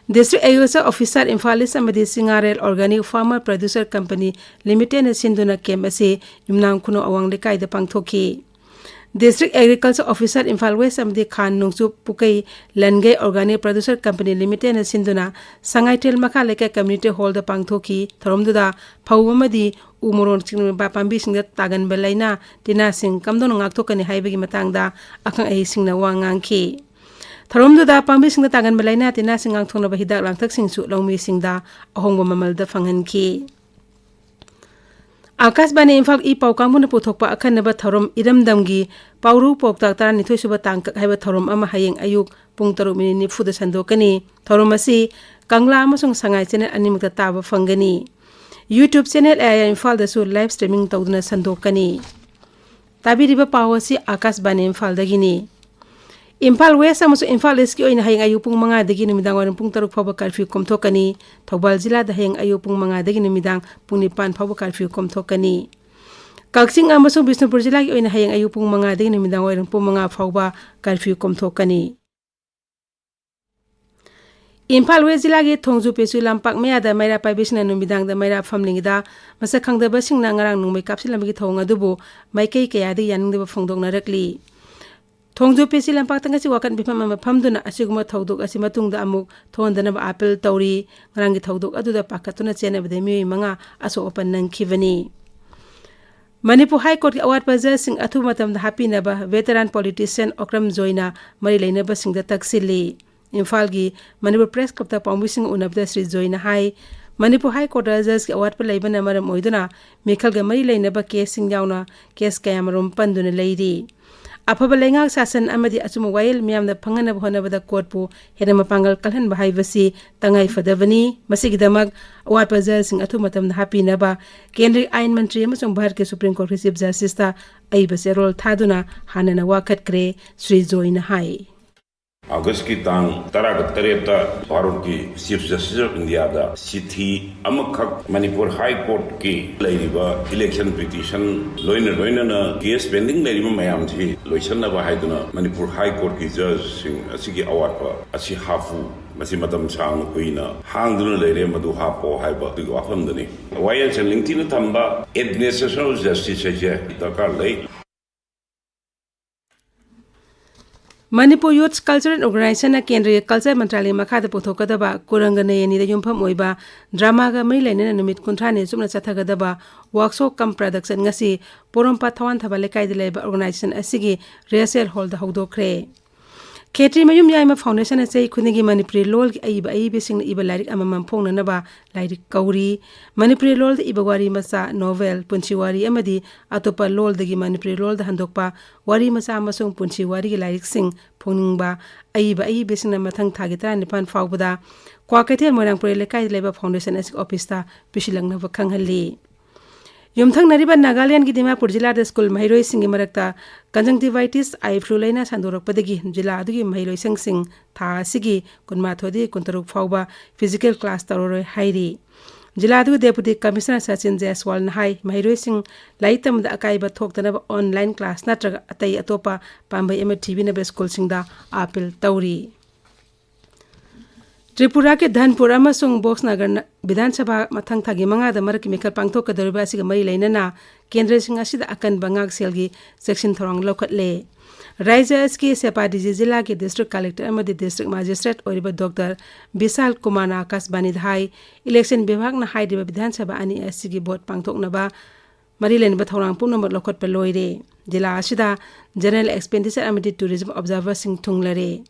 District Agriculture Officer Imphal east ꯑꯃꯗꯤ ꯁꯤꯡꯉꯥꯔꯦꯜ Organic Farmer Producer Company Limitedꯅ ꯁꯤꯟꯗꯨꯅ camp ꯑꯁꯤ ꯌꯨꯝꯅꯥꯝ ꯈꯨꯅꯧ ꯑꯋꯥꯡ ꯂꯩꯀꯥꯏꯗ ꯄꯥꯡꯊꯣꯛꯈꯤ꯫ District Agriculture Officer Imphal West ꯑꯃꯗꯤ ꯈꯥꯟ ꯅꯣꯡꯆꯨꯞ ꯄꯨꯀꯩ ꯂꯟꯒꯩ Organic Producer Company Limitedꯅ ꯁꯤꯟꯗꯨꯅ ꯁꯉꯥꯏꯊꯦꯜ ꯃꯈꯥ ꯂꯩꯀꯥꯏ community hallꯗ ꯄꯥꯡꯊꯣꯛꯈꯤ꯫ ꯊꯧꯔꯝꯗꯨꯗ ꯐꯧ ꯑꯃꯗꯤ ꯎ ꯃꯣꯔꯣꯛꯅꯆꯤꯡꯕ ꯄꯥꯝꯕꯤꯁꯤꯡꯗ ꯇꯥꯒꯟꯕ ꯂꯥꯏꯅꯥ ꯇꯤꯟꯅꯥꯁꯤꯡ ꯀꯝꯗꯧꯅ ꯉꯥꯛꯊꯣꯛꯀꯅꯤ ꯍꯥꯏꯕꯒꯤ ꯃꯇꯥꯡꯗ ꯑꯈꯪ ꯑꯍꯩꯁꯤꯡꯅ ꯋꯥ ꯉꯥꯡꯈꯤ꯫ ꯊꯧꯔꯝꯗꯨꯗ ꯄꯥꯝꯕꯤꯁꯤꯡꯗ ꯇꯥꯒꯟꯕ ꯂꯥꯏꯅꯥ ꯇꯤꯟꯅꯥꯁꯤꯡ ꯉꯥꯛꯊꯣꯛꯅꯕ ꯍꯤꯗꯥꯛ ꯂꯥꯡꯊꯛꯁꯤꯡꯁꯨ ꯂꯧꯃꯤꯁꯤꯡꯗ ꯑꯍꯣꯡꯕ ꯃꯃꯜꯗ ꯐꯪꯍꯟꯈꯤ꯫ ꯑꯥꯀꯥꯁꯕꯥꯅꯤ ꯏꯝꯐꯥꯜ ꯏ ꯄꯥꯎ ꯀꯥꯡꯕꯨꯅ ꯄꯨꯊꯣꯛꯄ ꯑꯈꯟꯅꯕ ꯊꯧꯔꯝ ꯏꯔꯝꯗꯝꯒꯤ ꯄꯥꯎꯔꯧ ꯄꯥꯎꯇꯥꯛ ꯇꯔꯥꯅꯤꯊꯣꯏ ꯁꯨꯕ ꯇꯥꯡꯀꯛ ꯍꯥꯏꯕ ꯊꯧꯔꯝ ꯑꯃ ꯍꯌꯦꯡ ꯑꯌꯨꯛ ꯄꯨꯡ ꯇꯔꯨꯛ ꯃꯤꯅꯤꯠ ꯅꯤꯐꯨꯗ ꯁꯟꯗꯣꯛꯀꯅꯤ꯫ ꯊꯧꯔꯝ ꯑꯁꯤ ꯀꯪꯂꯥ ꯑꯃꯁꯨꯡ ꯁꯉꯥꯏ channel ꯑꯅꯤꯃꯛꯇ ꯇꯥꯕ ꯐꯪꯒꯅꯤ꯫ YouTube channel A I R ꯏꯝꯐꯥꯜꯗꯁꯨ live streaming ꯇꯧꯗꯨꯅ ꯁꯟꯗꯣꯛꯀꯅꯤ꯫ ꯇꯥꯕꯤꯔꯤꯕ ꯄꯥꯎ ꯑꯁꯤ ꯑꯥꯀꯥꯁꯕꯥꯅꯤ ꯏꯝꯐꯥꯜꯗꯒꯤꯅꯤ꯫ ꯏꯝꯐꯥꯜ ꯋꯦꯁ꯭ꯠ ꯑꯃꯁꯨꯡ ꯏꯝꯐꯥꯜ ꯏꯁ꯭ꯠꯀꯤ ꯑꯣꯏꯅ ꯍꯌꯦꯡ ꯑꯌꯨꯛ ꯄꯨꯡ ꯃꯉꯥꯗꯒꯤ ꯅꯨꯃꯤꯗꯥꯡ ꯋꯥꯏꯔꯝ ꯄꯨꯡ ꯇꯔꯨꯛ ꯐꯥꯎꯕ curfew ꯀꯣꯝꯊꯣꯛꯀꯅꯤ꯫ ꯊꯧꯕꯥꯜ ꯖꯤꯂꯥꯗ ꯍꯌꯦꯡ ꯑꯌꯨꯛ ꯄꯨꯡ ꯃꯉꯥꯗꯒꯤ ꯅꯨꯃꯤꯗꯥꯡ ꯄꯨꯡ ꯅꯤꯄꯥꯟ ꯐꯥꯎꯕ curfew ꯀꯣꯝꯊꯣꯛꯀꯅꯤ꯫ ꯀꯛꯆꯤꯡ ꯑꯃꯁꯨꯡ ꯕꯤꯁꯅꯨꯄꯨꯔ ꯖꯤꯂꯥꯒꯤ ꯑꯣꯏꯅ ꯍꯌꯦꯡ ꯑꯌꯨꯛ ꯄꯨꯡ ꯃꯉꯥꯗꯒꯤ ꯅꯨꯃꯤꯗꯥꯡ ꯋꯥꯏꯔꯝ ꯄꯨꯡ ꯃꯉꯥ ꯐꯥꯎꯕ curfew ꯀꯣꯝꯊꯣꯛꯀꯅꯤ꯫ ꯏꯝꯐꯥꯜ ꯋꯦꯁ꯭ꯠ ꯖꯤꯂꯥꯒꯤ ꯊꯣꯡꯖꯨ ꯄꯦꯆꯨ ꯂꯝꯄꯥꯛ ꯃꯌꯥꯗ ꯃꯩꯔꯥ ꯄꯥꯏꯕꯤꯁꯤꯡꯅ ꯅꯨꯃꯤꯗꯥꯡꯗ ꯃꯩꯔꯥ ꯐꯝꯂꯤꯉꯩꯗ ꯃꯁꯛ ꯈꯪꯗꯕꯁꯤꯡꯅ ꯉꯔꯥꯡ ꯅꯣꯡꯃꯩ ꯀꯥꯞꯁꯤꯜꯂꯝꯕꯒꯤ ꯊꯧꯑꯣꯡ ꯑꯗꯨꯕꯨ ꯃꯥꯏꯀꯩ ꯀꯌꯥꯗꯒꯤ ꯌꯥꯅꯤꯡꯗꯕ ꯐꯣꯡꯗꯣꯛꯅꯔꯛꯂꯤ꯫ ꯊꯣꯡꯖꯨ ꯄꯤ ꯁꯤ ꯂꯝꯄꯥꯛꯇ ꯉꯁꯤ ꯋꯥꯀꯠ ꯃꯤꯐꯝ ꯑꯃ ꯐꯝꯗꯨꯅ ꯑꯁꯤꯒꯨꯝꯕ ꯊꯧꯗꯣꯛ ꯑꯁꯤ ꯃꯇꯨꯡꯗ ꯑꯃꯨꯛ ꯊꯣꯛꯍꯟꯗꯅꯕ ꯑꯥꯄꯤꯜ ꯇꯧꯔꯤ꯫ ꯉꯔꯥꯡꯒꯤ ꯊꯧꯗꯣꯛ ꯑꯗꯨꯗ ꯄꯥꯈꯠꯇꯨꯅ ꯆꯦꯟꯅꯕꯗ ꯃꯤꯑꯣꯏ ꯃꯉꯥ ꯑꯁꯣꯛ ꯑꯄꯟ ꯅꯪꯈꯤꯕꯅꯤ꯫ ꯃꯅꯤꯄꯨꯔ ꯍꯥꯏ ꯀꯣꯔꯠꯀꯤ ꯑꯋꯥꯠꯄ ꯖꯖꯁꯤꯡ ꯑꯊꯨꯕ ꯃꯇꯝꯗ ꯍꯥꯞꯄꯤꯅꯕ ꯚꯦꯇꯔꯥꯟ ꯄꯣꯂꯤꯇꯤꯁꯤꯌꯥꯟ ꯑꯣꯀ꯭ꯔꯝ ꯖꯣꯏꯅ ꯃꯔꯤ ꯂꯩꯅꯕꯁꯤꯡꯗ ꯇꯛꯁꯤꯜꯂꯤ꯫ ꯏꯝꯐꯥꯜꯒꯤ ꯃꯅꯤꯄꯨꯔ ꯄ꯭ꯔꯦꯁ ꯀ꯭ꯂꯕꯇ ꯄꯥꯎꯃꯤꯁꯤꯡ ꯎꯅꯕꯗ ꯁ꯭ꯔꯤ ꯖꯣꯏꯅ ꯍꯥꯏ, ꯃꯅꯤꯄꯨꯔ ꯍꯥꯏ ꯀꯣꯔꯠꯇ ꯖꯖꯀꯤ ꯑꯋꯥꯠꯄ ꯂꯩꯕꯅ ꯃꯔꯝ ꯑꯣꯏꯗꯨꯅ ꯃꯤꯈꯜꯒ ꯃꯔꯤ ꯂꯩꯅꯕ ꯀꯦꯁꯁꯤꯡ ꯌꯥꯎꯅ ꯀꯦꯁ ꯀꯌꯥꯃꯔꯨꯝ ꯄꯟꯗꯨꯅ ꯂꯩꯔꯤ꯫ ꯑꯐꯕ ꯂꯩꯉꯥꯛ ꯁꯥꯁꯟ ꯑꯃꯗꯤ ꯑꯆꯨꯝꯕ ꯋꯥꯌꯦꯜ ꯃꯤꯌꯥꯝꯅ ꯐꯪꯍꯟꯅꯕ ꯍꯣꯠꯅꯕꯗ ꯀꯣꯔꯠꯄꯨ ꯍꯦꯟꯅ ꯃꯄꯥꯡꯒꯜ ꯀꯜꯍꯟꯕ ꯍꯥꯏꯕꯁꯤ ꯇꯉꯥꯏ ꯐꯗꯕꯅꯤ꯫ ꯃꯁꯤꯒꯤꯗꯃꯛ ꯑꯋꯥꯠꯄ ꯖꯖꯁꯤꯡ ꯑꯊꯨꯕ ꯃꯇꯝꯗ ꯍꯥꯞꯄꯤꯅꯕ ꯀꯦꯟꯗ꯭ꯔꯒꯤ ꯑꯥꯏꯟ ꯃꯟꯇ꯭ꯔꯤ ꯑꯃꯁꯨꯡ ꯚꯥꯔꯠꯀꯤ ꯁꯨꯄ꯭ꯔꯤꯝ ꯀꯣꯔꯠꯀꯤ ꯆꯤꯐ ꯖꯁꯇꯤꯁꯇ ꯑꯏꯕ ꯆꯦꯔꯣꯜ ꯊꯥꯗꯨꯅ ꯍꯥꯟꯅꯅ ꯋꯥꯀꯠꯈ꯭ꯔꯦ, ꯁ꯭ꯔꯤ ꯖꯣꯏꯅ ꯍꯥꯏ꯫ ꯑꯥꯒꯁꯀꯤ ꯇꯥꯡ ꯇꯔꯥꯒ ꯇꯔꯦꯠꯇ ꯚꯥꯔꯠꯀꯤ ꯆꯤꯐ ꯖꯁꯇꯤꯁ ꯑꯣꯐ ꯏꯟꯗꯤꯌꯥꯗ ꯆꯤꯊꯤ ꯑꯃꯈꯛ ꯃꯅꯤꯄꯨꯔ ꯍꯥꯏ ꯀꯣꯔꯠꯀꯤ ꯂꯩꯔꯤꯕ ꯏꯂꯦꯛꯁꯟ ꯄꯤꯇꯤꯁꯟ ꯂꯣꯏꯅ ꯂꯣꯏꯅꯅ ꯀꯦꯁ ꯄꯦꯟꯗꯤꯡ ꯂꯩꯔꯤꯕ ꯃꯌꯥꯝꯁꯤ ꯂꯣꯏꯁꯤꯟꯅꯕ ꯍꯥꯏꯗꯨꯅ ꯃꯅꯤꯄꯨꯔ ꯍꯥꯏ ꯀꯣꯔꯠꯀꯤ ꯖꯖꯁꯤꯡ ꯑꯁꯤꯒꯤ ꯑꯋꯥꯠꯄ ꯑꯁꯤ ꯍꯥꯞꯄꯨ, ꯃꯁꯤ ꯃꯇꯝ ꯁꯥꯡꯅ ꯀꯨꯏꯅ ꯍꯥꯡꯗꯨꯅ ꯂꯩꯔꯦ, ꯃꯗꯨ ꯍꯥꯞꯄꯣ ꯍꯥꯏꯕ ꯑꯗꯨꯒꯤ ꯋꯥꯐꯝꯗꯅꯤ꯫ ꯋꯥꯌꯦꯜꯁꯪ ꯅꯤꯡꯊꯤꯅ ꯊꯝꯕ ꯑꯦꯗꯃꯤꯅꯤꯁꯇ꯭ꯔꯦꯁꯟ ꯑꯣꯐ ꯖꯁꯇꯤꯁ ꯍꯥꯏꯁꯦ ꯗꯔꯀꯥꯔ ꯂꯩ꯫ ꯃꯅꯤꯄꯨꯔ ꯌꯨꯠꯁ ꯀꯜꯆꯔꯦꯜ ꯑꯣꯔꯒꯅꯥꯏꯖꯦꯁꯟꯅ ꯀꯦꯟꯗ꯭ꯔꯒꯤ ꯀꯜꯆꯔ ꯃꯟꯇ꯭ꯔꯥꯂꯌ ꯃꯈꯥꯗ ꯄꯨꯊꯣꯛꯀꯗꯕ ꯀꯨꯔꯪꯒ ꯅꯌꯅꯤꯗ ꯌꯨꯝꯐꯝ ꯑꯣꯏꯕ ꯗ꯭ꯔꯃꯥꯒ ꯃꯔꯤ ꯂꯩꯅꯅ ꯅꯨꯃꯤꯠ ꯀꯨꯟꯊ꯭ꯔꯥꯅꯤ ꯆꯨꯞꯅ ꯆꯠꯊꯒꯗꯕ ꯋꯥꯛꯁꯣꯞ ꯀꯝ ꯄ꯭ꯔꯗꯛꯁꯟ ꯉꯁꯤ ꯄꯣꯔꯣꯝꯄꯥꯠ ꯊꯋꯥꯟ ꯊꯕ ꯂꯩꯀꯥꯏꯗ ꯂꯩꯕ ꯑꯣꯔꯒꯅꯥꯏꯖꯦꯁꯟ ꯑꯁꯤꯒꯤ ꯔꯤꯍꯔꯁꯦꯜ ꯍꯣꯜꯗ ꯍꯧꯗꯣꯛꯈ꯭ꯔꯦ꯫ ꯈꯦꯇ꯭ꯔꯤ ꯃꯌꯨꯝ ꯌꯥꯏꯃ ꯐꯥꯎꯟꯗꯦꯁꯟꯅ ꯆꯍꯤ ꯈꯨꯗꯤꯡꯒꯤ ꯃꯅꯤꯄꯨꯔꯤ ꯂꯣꯜꯒꯤ ꯑꯏꯕ ꯑꯏꯕꯤꯁꯤꯡꯅ ꯏꯕ ꯂꯥꯏꯔꯤꯛ ꯑꯃꯃꯝ ꯐꯣꯡꯅꯅꯕ ꯂꯥꯏꯔꯤꯛ ꯀꯧꯔꯤ꯫ ꯃꯅꯤꯄꯨꯔꯤ ꯂꯣꯜꯗ ꯏꯕ ꯋꯥꯔꯤ ꯃꯆꯥ, ꯅꯣꯚꯦꯜ, ꯄꯨꯟꯁꯤ ꯋꯥꯔꯤ ꯑꯃꯗꯤ ꯑꯇꯣꯞꯄ ꯂꯣꯜꯗꯒꯤ ꯃꯅꯤꯄꯨꯔꯤ ꯂꯣꯜꯗ ꯍꯟꯗꯣꯛꯄ ꯋꯥꯔꯤ ꯃꯆꯥ ꯑꯃꯁꯨꯡ ꯄꯨꯟꯁꯤ ꯋꯥꯔꯤꯒꯤ ꯂꯥꯏꯔꯤꯛꯁꯤꯡ ꯐꯣꯡꯅꯤꯡꯕ ꯑꯏꯕ ꯑꯏꯕꯤꯁꯤꯡꯅ ꯃꯊꯪ ꯊꯥꯒꯤ ꯇꯔꯥꯅꯤꯄꯥꯟ ꯐꯥꯎꯕꯗ ꯀ꯭ꯋꯥꯀꯩꯊꯦꯜ ꯃꯣꯏꯔꯥꯡ ꯄꯨꯔꯦꯜ ꯂꯩꯀꯥꯏꯗ ꯂꯩꯕ ꯐꯥꯎꯟꯗꯦꯁꯟ ꯑꯁꯤꯒꯤ ꯑꯣꯐꯤꯁꯇ ꯄꯤꯁꯤꯜꯂꯛꯅꯕ ꯈꯪꯍꯜꯂꯤ꯫ ꯌꯨꯝꯊꯪꯅꯔꯤꯕ ꯅꯥꯒꯥꯂꯦꯟꯗꯒꯤ ꯗꯤꯃꯥꯄꯨꯔ ꯖꯤꯂꯥꯗ ꯁ꯭ꯀꯨꯜ ꯃꯍꯩꯔꯣꯏꯁꯤꯡꯒꯤ ꯃꯔꯛꯇ ꯀꯟꯖꯪꯇꯤꯚꯥꯏꯇꯤꯁ ꯑꯥꯏ ꯐ꯭ꯂꯨ ꯂꯩꯅꯥ ꯁꯟꯗꯣꯔꯛꯄꯗꯒꯤ ꯖꯤꯂꯥ ꯑꯗꯨꯒꯤ ꯃꯍꯩꯔꯣꯏꯁꯪꯁꯤꯡ ꯊꯥ ꯑꯁꯤꯒꯤ ꯀꯨꯟꯃꯥꯊꯣꯏꯗꯒꯤ ꯀꯨꯟꯇꯔꯨꯛ ꯐꯥꯎꯕ ꯐꯤꯖꯤꯀꯦꯜ ꯀ꯭ꯂꯥꯁ ꯇꯧꯔꯔꯣꯏ ꯍꯥꯏꯔꯤ꯫ ꯖꯤꯂꯥ ꯑꯗꯨꯒꯤ ꯗꯦꯄꯨꯇꯤ ꯀꯃꯤꯁꯅꯔ ꯁꯆꯤꯟ ꯖꯌꯁꯋꯥꯜꯅ ꯍꯥꯏ, ꯃꯍꯩꯔꯣꯏꯁꯤꯡ ꯂꯥꯏꯔꯤꯛ ꯇꯝꯕꯗ ꯑꯀꯥꯏꯕ ꯊꯣꯛꯇꯅꯕ ꯑꯣꯟꯂꯥꯏꯟ ꯀ꯭ꯂꯥꯁ ꯅꯠꯇ꯭ꯔꯒ ꯑꯇꯩ ꯑꯇꯣꯞꯄ ꯄꯥꯝꯕꯩ ꯑꯃ ꯊꯤꯕꯤꯅꯕ ꯁ꯭ꯀꯨꯜꯁꯤꯡꯗ ꯑꯥꯄꯤꯜ ꯇꯧꯔꯤ꯫ ꯇ꯭ꯔꯤꯄꯨꯔꯥꯒꯤ ꯙꯟꯄꯨꯔ ꯑꯃꯁꯨꯡ ꯕꯣꯛꯁꯅꯒꯔ ꯅ-, ꯕꯤꯙꯥꯟ ꯁꯚꯥ ꯃꯊꯪ ꯊꯥꯒꯤ ꯃꯉꯥꯗ ꯃꯔꯛꯀꯤ ꯃꯤꯈꯜ ꯄꯥꯡꯊꯣꯛꯀꯗꯧꯔꯤꯕ ꯑꯁꯤꯒ ꯃꯔꯤ ꯂꯩꯅꯅ ꯀꯦꯟꯗ꯭ꯔꯁꯤꯡ ꯑꯁꯤꯗ ꯑꯀꯟꯕ ꯉꯥꯛꯁꯦꯜꯒꯤ ꯆꯦꯛꯁꯤꯟ ꯊꯧꯔꯥꯡ ꯂꯧꯈꯠꯂꯦ꯫ ꯔꯥꯖ꯭ꯌ ꯑꯁꯤꯒꯤ ꯁꯦꯄꯥꯗꯤꯖꯤ ꯖꯤꯂꯥꯒꯤ district collector ꯑꯃꯗꯤ district magistrate ꯑꯣꯏꯔꯤꯕ ꯗꯣꯛꯇꯔ ꯕꯤꯁꯥꯜ ꯀꯨꯃꯥꯔꯅ ꯑꯀꯥꯁꯕꯥꯅꯤꯗ ꯍꯥꯏ, election ꯕꯤꯚꯥꯒꯅ ꯍꯥꯏꯔꯤꯕ ꯕꯤꯙꯥꯟ ꯁꯚꯥ ꯑꯅꯤ ꯑꯁꯤꯒꯤ vote ꯄꯥꯡꯊꯣꯛꯅꯕ ꯃꯔꯤ ꯂꯩꯅꯕ ꯊꯧꯔꯥꯡ ꯄꯨꯝꯅꯃꯛ ꯂꯧꯈꯠꯄ ꯂꯣꯏꯔꯦ꯫ ꯖꯤꯂꯥ ꯑꯁꯤꯗ general expenditure ꯑꯃꯗꯤ tourism observerꯁꯤꯡ ꯊꯨꯡꯂꯔꯦ꯫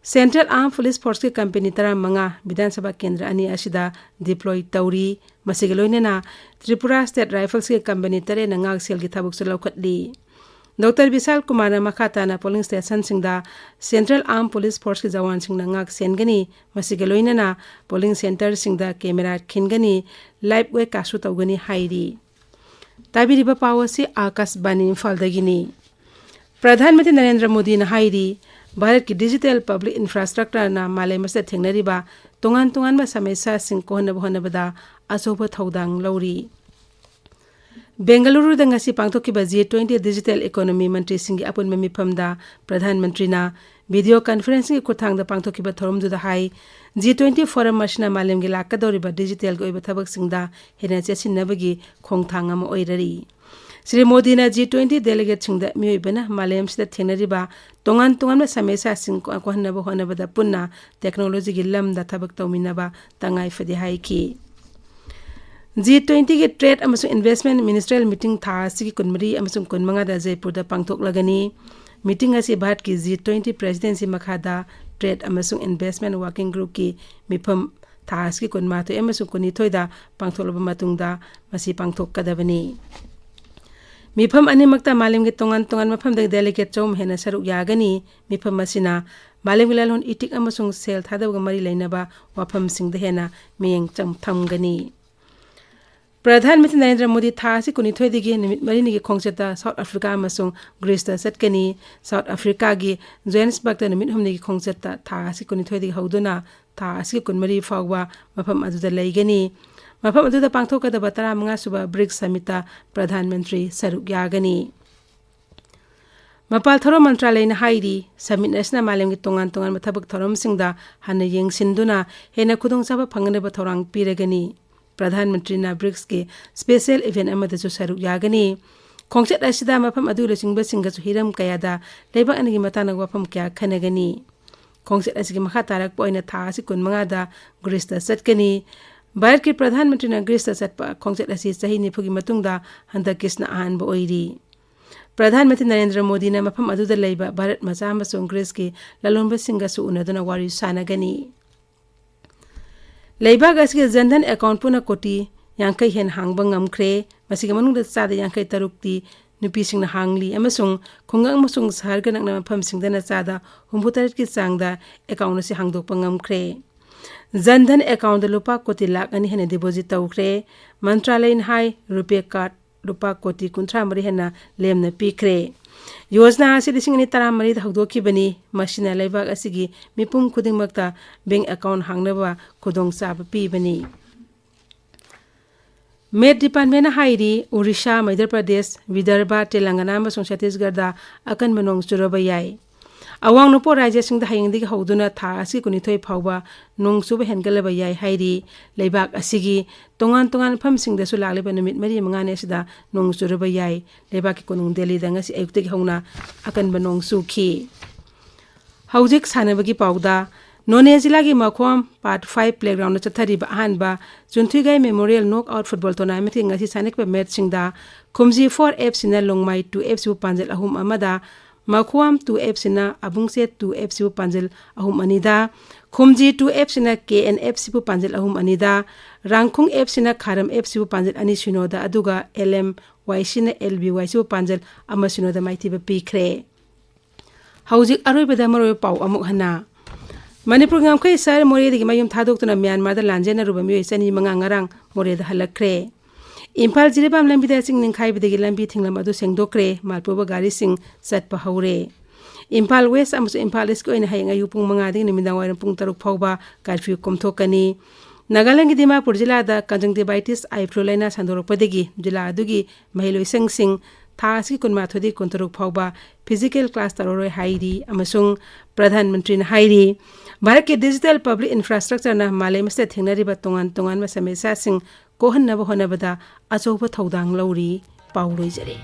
Central Armed Police Forceꯀꯤ company ꯇꯔꯥꯃꯉꯥ ꯕꯤꯙꯥꯟ ꯁꯚꯥ ꯀꯦꯟꯗ꯭ꯔ ꯑꯅꯤ ꯑꯁꯤꯗ deploy ꯇꯧꯔꯤ꯫ ꯃꯁꯤꯒ ꯂꯣꯏꯅꯅ ꯇ꯭ꯔꯤꯄꯨꯔꯥ State Riflesꯀꯤ company ꯇꯔꯦꯠꯅ ꯉꯥꯛꯁꯦꯜꯒꯤ ꯊꯕꯛꯁꯨ ꯂꯧꯈꯠꯂꯤ꯫ ꯗꯣꯛꯇꯔ ꯕꯤꯁꯥꯜ ꯀꯨꯃꯥꯔꯅ ꯃꯈꯥ ꯇꯥꯅ polling stationꯁꯤꯡꯗ Central Armed Police Forceꯀꯤ ꯖꯋꯥꯟꯁꯤꯡꯅ ꯉꯥꯛ ꯁꯦꯟꯒꯅꯤ꯫ ꯃꯁꯤꯒ ꯂꯣꯏꯅꯅ polling centreꯁꯤꯡꯗ camera ꯈꯤꯟꯒꯅꯤ, live webcastꯁꯨ ꯇꯧꯒꯅꯤ ꯍꯥꯏꯔꯤ꯫ ꯇꯥꯕꯤꯔꯤꯕ ꯄꯥꯎ ꯑꯁꯤ ꯑꯥꯀꯥꯁꯕꯥꯅꯤ ꯏꯝꯐꯥꯜꯗꯒꯤꯅꯤ꯫ ꯄ꯭ꯔꯙꯥꯟ ꯃꯟꯇ꯭ꯔꯤ ꯅꯔꯦꯟꯗ꯭ꯔ ꯃꯣꯗꯤꯅ ꯍꯥꯏꯔꯤ, ꯚꯥꯔꯠꯀꯤ digital public infrastructureꯅ ꯃꯥꯂꯦꯝ ꯑꯁꯤꯗ ꯊꯦꯡꯅꯔꯤꯕ ꯇꯣꯉꯥꯟ ꯇꯣꯉꯥꯟꯕ ꯁꯃꯁ꯭ꯌꯥꯁꯤꯡ ꯀꯣꯛꯍꯟꯅꯕ ꯍꯣꯠꯅꯕꯗ ꯑꯆꯧꯕ ꯊꯧꯗꯥꯡ ꯂꯧꯔꯤ꯫ ꯕꯦꯡꯒꯂꯨꯔꯨꯗ ꯉꯁꯤ ꯄꯥꯡꯊꯣꯛꯈꯤꯕ G twenty digital economy ꯃꯟꯇ꯭ꯔꯤꯁꯤꯡꯒꯤ ꯑꯄꯨꯟꯕ ꯃꯤꯐꯝꯗ ꯄ꯭ꯔꯙꯥꯟ ꯃꯟꯇ꯭ꯔꯤꯅ video conferencingꯒꯤ ꯈꯨꯠꯊꯥꯡꯗ ꯄꯥꯡꯊꯣꯛꯈꯤꯕ ꯊꯧꯔꯝꯗꯨꯗ ꯍꯥꯏ, G twenty forum ꯑꯁꯤꯅ ꯃꯥꯂꯦꯝꯒꯤ ꯂꯥꯛꯀꯗꯧꯔꯤꯕ digitalꯒꯤ ꯑꯣꯏꯕ ꯊꯕꯛꯁꯤꯡꯗ ꯍꯦꯟꯅ ꯆꯦꯠꯁꯤꯟꯅꯕꯒꯤ ꯈꯣꯡꯊꯥꯡ ꯑꯃ ꯑꯣꯏꯔꯔꯤ꯫ ꯁ꯭ꯔꯤ ꯃꯣꯗꯤꯅ G twenty delegateꯁꯤꯡꯗ ꯃꯤꯑꯣꯏꯕꯅ ꯃꯥꯂꯦꯝꯁꯤꯗ ꯊꯦꯡꯅꯔꯤꯕ ꯇꯣꯉꯥꯟ ꯇꯣꯉꯥꯟꯕ ꯁꯃꯁ꯭ꯌꯥꯁꯤꯡ ꯀꯣꯛꯍꯟꯅꯕ ꯍꯣꯠꯅꯕꯗ ꯄꯨꯟꯅ technologyꯒꯤ ꯂꯝꯗ ꯊꯕꯛ ꯇꯧꯃꯤꯟꯅꯕ ꯇꯉꯥꯏ ꯐꯗꯦ ꯍꯥꯏꯈꯤ꯫ G twentyꯒꯤ trade ꯑꯃꯁꯨꯡ investment ministerial meeting ꯊꯥ ꯑꯁꯤꯒꯤ ꯀꯨꯟꯃꯔꯤ ꯑꯃꯁꯨꯡ ꯀꯨꯟꯃꯉꯥꯗ ꯖꯩꯄꯨꯔꯗ ꯄꯥꯡꯊꯣꯛꯂꯒꯅꯤ꯫ Meeting ꯑꯁꯤ ꯚꯥꯔꯠꯀꯤ G twenty presidency ꯃꯈꯥꯗ trade ꯑꯃꯁꯨꯡ investment working groupꯀꯤ ꯃꯤꯐꯝ ꯊꯥ ꯑꯁꯤꯒꯤ ꯀꯨꯟꯃꯥꯊꯣꯏ ꯑꯃꯁꯨꯡ ꯀꯨꯟꯅꯤꯊꯣꯏꯗ ꯄꯥꯡꯊꯣꯛꯂꯕ ꯃꯇꯨꯡꯗ ꯃꯁꯤ ꯄꯥꯡꯊꯣꯛꯀꯗꯕꯅꯤ꯫ ꯃꯤꯐꯝ ꯑꯅꯤꯃꯛꯇ ꯃꯥꯂꯦꯝꯒꯤ ꯇꯣꯉꯥꯟ ꯇꯣꯉꯥꯟꯕ ꯃꯐꯝꯗꯒꯤ delegate ꯆꯍꯨꯝ ꯍꯦꯟꯅ ꯁꯔꯨꯛ ꯌꯥꯒꯅꯤ꯫ ꯃꯤꯐꯝ ꯑꯁꯤꯅ ꯃꯥꯂꯦꯝꯒꯤ ꯂꯂꯣꯟ ꯏꯇꯤꯛ ꯑꯃꯁꯨꯡ ꯁꯦꯜ ꯊꯥꯗꯕꯒ ꯃꯔꯤ ꯂꯩꯅꯕ ꯋꯥꯐꯝꯁꯤꯡꯗ ꯍꯦꯟꯅ ꯃꯤꯠꯌꯦꯡ ꯆꯪ-, ꯊꯝꯒꯅꯤ꯫ ꯄ꯭ꯔꯙꯥꯟ ꯃꯟꯇ꯭ꯔꯤ ꯅꯔꯦꯟꯗ꯭ꯔ ꯃꯣꯗꯤ ꯊꯥ ꯑꯁꯤ ꯀꯨꯟꯅꯤꯊꯣꯏꯗꯒꯤ ꯅꯨꯃꯤꯠ ꯃꯔꯤꯅꯤꯒꯤ ꯈꯣꯡꯆꯠꯇ South Africa ꯑꯃꯁꯨꯡ Greeceꯇ ꯆꯠꯀꯅꯤ꯫ South Africaꯒꯤ Johannesburgꯇ ꯅꯨꯃꯤꯠ ꯍꯨꯝꯅꯤꯒꯤ ꯈꯣꯡꯆꯠꯇ ꯊꯥ ꯑꯁꯤ ꯀꯨꯟꯅꯤꯊꯣꯏꯗꯒꯤ ꯍꯧꯗꯨꯅ ꯊꯥ ꯑꯁꯤꯒꯤ ꯀꯨꯟꯃꯔꯤ ꯐꯥꯎꯕ ꯃꯐꯝ ꯑꯗꯨꯗ ꯂꯩꯒꯅꯤ꯫ ꯃꯐꯝ ꯑꯗꯨꯗ ꯄꯥꯡꯊꯣꯛꯀꯗꯕ ꯇꯔꯥꯃꯉꯥ ꯁꯨꯕ BRICS summitꯇ ꯄ꯭ꯔꯙꯥꯟ ꯃꯟꯇ꯭ꯔꯤ ꯁꯔꯨꯛ ꯌꯥꯒꯅꯤ꯫ ꯃꯄꯥꯜ ꯊꯧꯔꯝ ꯃꯟꯇ꯭ꯔꯥꯂꯌꯅ ꯍꯥꯏꯔꯤ, summit ꯑꯁꯤꯅ ꯃꯥꯂꯦꯝꯒꯤ ꯇꯣꯉꯥꯟ ꯇꯣꯉꯥꯟꯕ ꯊꯕꯛ ꯊꯧꯔꯝꯁꯤꯡꯗ ꯍꯥꯟꯅ ꯌꯦꯡꯁꯤꯟꯗꯨꯅ ꯍꯦꯟꯅ ꯈꯨꯗꯣꯡꯆꯥꯕ ꯐꯪꯅꯅꯕ ꯊꯧꯔꯥꯡ ꯄꯤꯔꯒꯅꯤ꯫ ꯄ꯭ꯔꯙꯥꯟ ꯃꯟꯇ꯭ꯔꯤꯅ ꯕ꯭ꯔꯤꯛꯁꯀꯤ special event ꯑꯃꯗꯁꯨ ꯁꯔꯨꯛ ꯌꯥꯒꯅꯤ꯫ ꯈꯣꯡꯆꯠ ꯑꯁꯤꯗ ꯃꯐꯝ ꯑꯗꯨꯒꯤ ꯂꯨꯆꯤꯡꯕꯁꯤꯡꯒꯁꯨ ꯍꯤꯔꯝ ꯀꯌꯥꯗ ꯂꯩꯕꯥꯛ ꯑꯅꯤꯒꯤ ꯃꯇꯥꯡꯗ ꯋꯥꯐꯝ ꯀꯌꯥ ꯈꯟꯅꯒꯅꯤ꯫ ꯈꯣꯡꯆꯠ ꯑꯁꯤꯒꯤ ꯃꯈꯥ ꯇꯥꯔꯛꯄ ꯑꯣꯏꯅ ꯊꯥ ꯑꯁꯤ ꯀꯨꯟꯃꯉꯥꯗ ꯒ꯭ꯔꯤꯁꯇ ꯆꯠꯀꯅꯤ꯫ ꯚꯥꯔꯠꯀꯤ ꯄ꯭ꯔꯙꯥꯟ ꯃꯟꯇ꯭ꯔꯤꯅ ꯒ꯭ꯔꯤꯁꯇ ꯆꯠꯄ ꯈꯣꯡꯆꯠ ꯑꯁꯤ ꯆꯍꯤ ꯅꯤꯐꯨꯒꯤ ꯃꯇꯨꯡꯗ ꯍꯟꯗꯛꯀꯤꯁꯤꯅ ꯑꯍꯥꯟꯕ ꯑꯣꯏꯔꯤ꯫ ꯄ꯭ꯔꯙꯥꯟ ꯃꯟꯇ꯭ꯔꯤ ꯅꯔꯦꯟꯗ꯭ꯔ ꯃꯣꯗꯤꯅ ꯃꯐꯝ ꯑꯗꯨꯗ ꯂꯩꯕ ꯚꯥꯔꯠ ꯃꯆꯥ ꯑꯃꯁꯨꯡ ꯒ꯭ꯔꯤꯁꯀꯤ ꯂꯂꯣꯟꯕꯁꯤꯡꯒꯁꯨ ꯎꯅꯗꯨꯅ ꯋꯥꯔꯤ ꯁꯥꯟꯅꯒꯅꯤ꯫ ꯂꯩꯕꯥꯛ ꯑꯁꯤꯒꯤ ꯖꯟꯙꯟ account ꯄꯨꯟꯅ ꯀꯣꯇꯤ ꯌꯥꯡꯈꯩ ꯍꯦꯟꯅ ꯍꯥꯡꯕ ꯉꯝꯈ꯭ꯔꯦ꯫ ꯃꯁꯤꯒꯤ ꯃꯅꯨꯡꯗ ꯆꯥꯗ ꯌꯥꯡꯈꯩ ꯇꯔꯨꯛꯇꯤ ꯅꯨꯄꯤꯁꯤꯡꯅ ꯍꯥꯡꯂꯤ ꯑꯃꯁꯨꯡ ꯈꯨꯡꯒꯪ ꯑꯃꯁꯨꯡ ꯁꯍꯔꯒ ꯅꯛꯅꯕ ꯃꯐꯝꯁꯤꯡꯗꯅ ꯆꯥꯗ ꯍꯨꯝꯐꯨ ꯇꯔꯦꯠꯀꯤ ꯆꯥꯡꯗ account ꯑꯁꯤ ꯍꯥꯡꯗꯣꯛꯄ ꯉꯝꯈ꯭ꯔꯦ꯫ ꯖꯟꯙꯟ account ꯇ ꯂꯨꯄꯥ ꯀꯣꯇꯤ ꯂꯥꯈ ꯑꯅꯤ ꯍꯦꯟꯅ deposit ꯇꯧꯈ꯭ꯔꯦ꯫ ꯃꯟꯇ꯭ꯔꯥꯂꯌꯅ ꯍꯥꯏ, ꯔꯨꯄꯦ ꯀꯥꯔꯗ ꯂꯨꯄꯥ ꯀꯣꯇꯤ ꯀꯨꯟꯊ꯭ꯔꯥ ꯃꯔꯤ ꯍꯦꯟꯅ ꯂꯦꯝꯅ ꯄꯤꯈ꯭ꯔꯦ꯫ ꯌꯣꯖꯅꯥ ꯑꯁꯤ ꯂꯤꯁꯤꯡ ꯑꯅꯤ ꯇꯔꯥꯃꯔꯤꯗ ꯍꯧꯗꯣꯛꯈꯤꯕꯅꯤ꯫ ꯃꯁꯤꯅ ꯂꯩꯕꯥꯛ ꯑꯁꯤꯒꯤ ꯃꯤꯄꯨꯝ ꯈꯨꯗꯤꯡꯃꯛꯇ bank account ꯍꯥꯡꯅꯕ ꯈꯨꯗꯣꯡꯆꯥꯕ ꯄꯤꯕꯅꯤ꯫ ꯃꯦꯠ department ꯅ ꯍꯥꯏꯔꯤ, ꯑꯣꯔꯤꯁꯥ, ꯃꯙ꯭ꯌ ꯄ꯭ꯔꯗꯦꯁ, ꯕꯤꯗꯔꯚ, ꯇꯦꯂꯪꯒꯅꯥ ꯑꯃꯁꯨꯡ ꯆꯇꯤꯁꯒꯔꯗ ꯑꯀꯟꯕ ꯅꯣꯡ ꯆꯨꯔꯕ ꯌꯥꯏ꯫ ꯑꯋꯥꯡ ꯅꯣꯡꯄꯣꯛ ꯔꯥꯖ꯭ꯌꯁꯤꯡꯗ ꯍꯌꯦꯡꯗꯒꯤ ꯍꯧꯗꯨꯅ ꯊꯥ ꯑꯁꯤꯒꯤ ꯀꯨꯟꯅꯤꯊꯣꯏ ꯐꯥꯎꯕ ꯅꯣꯡ ꯆꯨꯕ ꯍꯦꯟꯒꯠꯂꯕ ꯌꯥꯏ ꯍꯥꯏꯔꯤ꯫ ꯂꯩꯕꯥꯛ ꯑꯁꯤꯒꯤ ꯇꯣꯉꯥꯟ ꯇꯣꯉꯥꯟꯕ ꯃꯐꯝꯁꯤꯡꯗꯁꯨ ꯂꯥꯛꯂꯤꯕ ꯅꯨꯃꯤꯠ ꯃꯔꯤ ꯃꯉꯥꯅꯤ ꯑꯁꯤꯗ ꯅꯣꯡ ꯆꯨꯔꯕ ꯌꯥꯏ꯫ ꯂꯩꯕꯥꯛꯀꯤ ꯀꯣꯅꯨꯡ ꯗꯦꯜꯂꯤꯗ ꯉꯁꯤ ꯑꯌꯨꯛꯇꯒꯤ ꯍꯧꯅ ꯑꯀꯟꯕ ꯅꯣꯡ ꯆꯨꯈꯤ꯫ ꯍꯧꯖꯤꯛ ꯁꯥꯟꯅꯕꯒꯤ ꯄꯥꯎꯗ, ꯅꯣꯅꯦ ꯖꯤꯂꯥꯒꯤ ꯃꯈꯣꯝ Part five playground ꯗ ꯆꯠꯊꯔꯤꯕ ꯑꯍꯥꯟꯕ ꯆꯨꯟꯊꯨꯏꯒꯥꯏ Memorial Knockout football tournament ꯀꯤ ꯉꯁꯤ ꯁꯥꯟꯅꯈꯤꯕ ꯃꯦꯠꯁꯤꯡꯗ ꯈꯨꯝꯖꯤ four F C ꯅ ꯂꯣꯡꯃꯥꯏ two F C ꯕꯨ ꯄꯥꯟꯖꯜ ꯑꯍꯨꯝ ꯑꯃꯗ, ꯃꯈꯣꯝ two F C ꯅ ꯑꯕꯨꯡꯁꯦ two F C ꯕꯨ ꯄꯥꯟꯖꯜ ꯑꯍꯨꯝ ꯑꯅꯤꯗ, ꯈꯨꯝꯖꯤ two F C ꯅ K N F C ꯕꯨ ꯄꯥꯟꯖꯜ ꯑꯍꯨꯝ ꯑꯅꯤꯗ, ꯔꯥꯡꯈꯨꯡ F C ꯅ ꯈꯥꯔꯝ F C ꯕꯨ ꯄꯥꯟꯖꯜ ꯑꯅꯤ ꯁꯤꯅꯣꯗ, ꯑꯗꯨꯒ L M Y C ꯅ L B Y C ꯕꯨ ꯄꯥꯟꯖꯜ ꯑꯃ ꯁꯤꯅꯣꯗ ꯃꯥꯏꯊꯤꯕ ꯄꯤꯈ꯭ꯔꯦ꯫ ꯍꯧꯖꯤꯛ ꯑꯔꯣꯏꯕꯗ ꯃꯔꯨꯑꯣꯏꯕ ꯄꯥꯎ ꯑꯃꯨꯛ ꯍꯟꯅ꯫ ꯃꯅꯤꯄꯨꯔꯒꯤ ꯉꯝꯈꯩ ꯁꯍꯔ ꯃꯣꯔꯦꯗꯒꯤ ꯃꯌꯨꯝ ꯊꯥꯗꯣꯛꯇꯨꯅ ꯃ꯭ꯌꯥꯟꯃꯥꯔꯗ ꯂꯥꯟꯖꯦꯟꯅꯔꯨꯕ ꯃꯤꯑꯣꯏ ꯆꯅꯤ ꯃꯉꯥ ꯉꯔꯥꯡ ꯃꯣꯔꯦꯗ ꯍꯜꯂꯛꯈ꯭ꯔꯦ꯫ ꯏꯝꯐꯥꯜ ꯖꯤꯔꯤꯕꯥꯝ ꯂꯝꯕꯤꯗ ꯆꯤꯡ ꯅꯤꯡꯈꯥꯏꯕꯗꯒꯤ ꯂꯝꯕꯤ ꯊꯤꯡꯂꯝ ꯑꯗꯨ ꯁꯦꯡꯗꯣꯛꯈ꯭ꯔꯦ, ꯃꯥꯜ ꯄꯨꯕ ꯒꯥꯔꯤꯁꯤꯡ ꯆꯠꯄ ꯍꯧꯔꯦ꯫ ꯏꯝꯐꯥꯜ West ꯑꯃꯁꯨꯡ ꯏꯝꯐꯥꯜ East ꯀꯤ ꯑꯣꯏꯅ ꯍꯌꯦꯡ ꯑꯌꯨꯛ ꯄꯨꯡ ꯃꯉꯥꯗꯒꯤ ꯅꯨꯃꯤꯗꯥꯡ ꯋꯥꯏꯔꯝ ꯄꯨꯡ ꯇꯔꯨꯛ ꯐꯥꯎꯕ curfew ꯀꯣꯝꯊꯣꯛꯀꯅꯤ꯫ ꯅꯥꯒꯥꯂꯦꯟꯒꯤ ꯗꯤꯃꯥꯄꯨꯔ ꯖꯤꯂꯥꯗ conjunctivitis eye flu ꯂꯥꯏꯅꯥ ꯁꯟꯗꯣꯔꯛꯄꯗꯒꯤ ꯖꯤꯂꯥ ꯑꯗꯨꯒꯤ ꯃꯍꯩꯂꯣꯏꯁꯪꯁꯤꯡ ꯊꯥ ꯑꯁꯤꯒꯤ ꯀꯨꯟꯃꯥꯊꯣꯏꯗꯒꯤ ꯀꯨꯟꯇꯔꯨꯛ ꯐꯥꯎꯕ physical class ꯇꯧꯔꯔꯣꯏ ꯍꯥꯏꯔꯤ꯫ ꯑꯃꯁꯨꯡ ꯄ꯭ꯔꯙꯥꯟ ꯃꯟꯇ꯭ꯔꯤꯅ ꯍꯥꯏꯔꯤ, ꯚꯥꯔꯠꯀꯤ digital public infrastructure ꯅ ꯃꯥꯂꯦꯝ ꯑꯁꯤꯗ ꯊꯦꯡꯅꯔꯤꯕ ꯇꯣꯉꯥꯟ ꯇꯣꯉꯥꯟꯕ ꯁꯃꯁ꯭ꯌꯥꯁꯤꯡ ꯀꯣꯛꯍꯟꯅꯕ ꯍꯣꯠꯅꯕꯗ ꯑꯆꯧꯕ ꯊꯧꯗꯥꯡ ꯂꯧꯔꯤ꯫ ꯄꯥꯎ ꯂꯣꯏꯖꯔꯦ꯫